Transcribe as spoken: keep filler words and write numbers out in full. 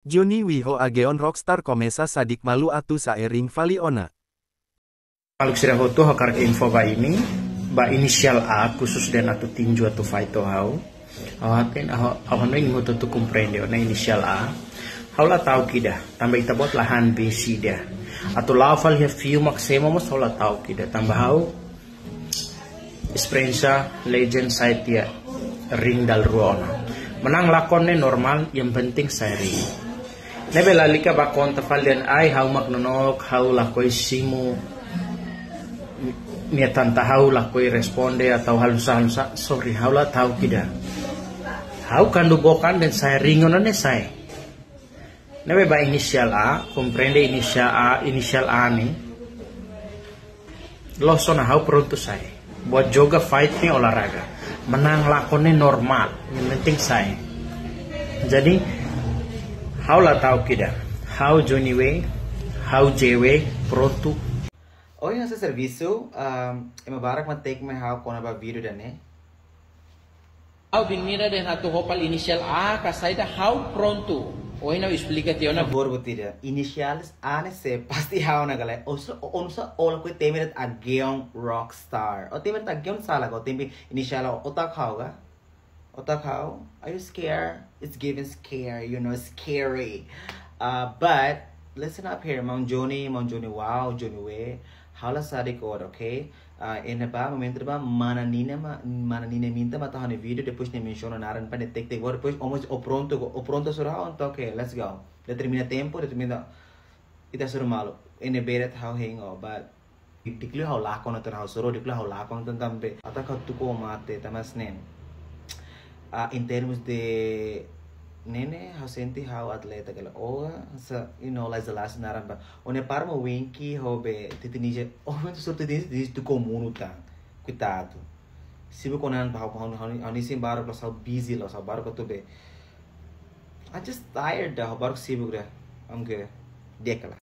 Johnny Wee ho Ageon Rockstar komesa sadik malu atu sa'e ring fali ona. Maluk sira hotu, ha'u hakarak info ba imi, ba inisiál A khusus dehan atu tinju atu fight ho ha'u. Ha'u haten, ha'u, ha'u hanoin imi hotu-hotu komprende ona inisiál A. Ha'u la ta'uk ida, tanba ita-boot la han besi ida. Atu la'o fali iha fiu mak semo mós ha'u la ta'uk ida, tanba ha'u esperiénsia legend sa'e tiha ring dala rua ona. Menang lakon ne'e normál, yang penting sa'e ring. Ne'ebé lalika bá konta fali dehan ai ha'u mak nonook, ha'u lakohi simu, nia tanta ha'u lakohi responde atau halo nusá, halo nusá, sorry, ha'u la ta'uk ida. Ha'u kuandu book an dehan sa'e ring ona ne'e sa'e. Ne'ebé ba inisiál A, komprende inisiál A, inisiál A ne'e. Loos ona, ha'u prontu sa'e. Buat joga fight ne'e olahraga. Menang lakon ne'e normál, yang penting sa'e. Jadi, ha'u la ta'uk ida. Ha'u Johnny Wee, ha'u J W, prontu. Ohin ha'u sei servisu, um, ema barak mak tag mai ha'u kona-ba vídeo ida-ne'e. Ha'u bin mira dehan atu ho fali inisiál A ka saida, ha'u prontu. Ohin ha'u esplika tiha ona. Favór buat ida. Inisiál A ne'e sé, pasti ha'u ona ka lae. Oinsá, oinsá ó lakohi temi de'it Ageon Rockstar. Ó temi de'it Ageon sala ka, ó temi inisiál A, ó ta'uk ha'u ka? Ó ta'uk ha'u? Are you scared? It's giving scare, you know, scary. Uh, but listen up here, maun Johnny, maun Johnny Wee, Johnny Wee. Ha'u la sadik ó, okay? Ah, iha ne'ebá, momentu ne'ebá, mana Nina mak, mana Nina minta mak tau ha'u-nia vídeo, depois nia mensiona naran, pa nia tag tag, depois ó mós ó prontu, ó prontu hasoru ha'u, entaun, okay, let's go. Determina tempu, determina, ita hasoru malu. Iha ne'ebé de'it ha'u hein ó, but di'ak liu ha'u lakon ona tan, ha'u hasoru, di'ak liu ha'u lakon ona tan, tanba atu ha'u tuku ó mate, tanba snen. Ah, in termos de ne'e ne'e, ha'u sente ha'u atleta kala. Ó, sa, you know, lais lais naran ba. Ó-nia par mak Winky ho be Titi Ninja. Ó, momentu hasoru Titi Ninja, Titi Ninja tuku ó monu tan. Koitadu. Sibuk ona ba ha'u, ha'u, ha'u, ha'u-nia isin baru, plus ha'u busy loos, ha'u baru kotu be. I just tired dah, ha'u baru sibuk dah. I'm good. Di'ak kala.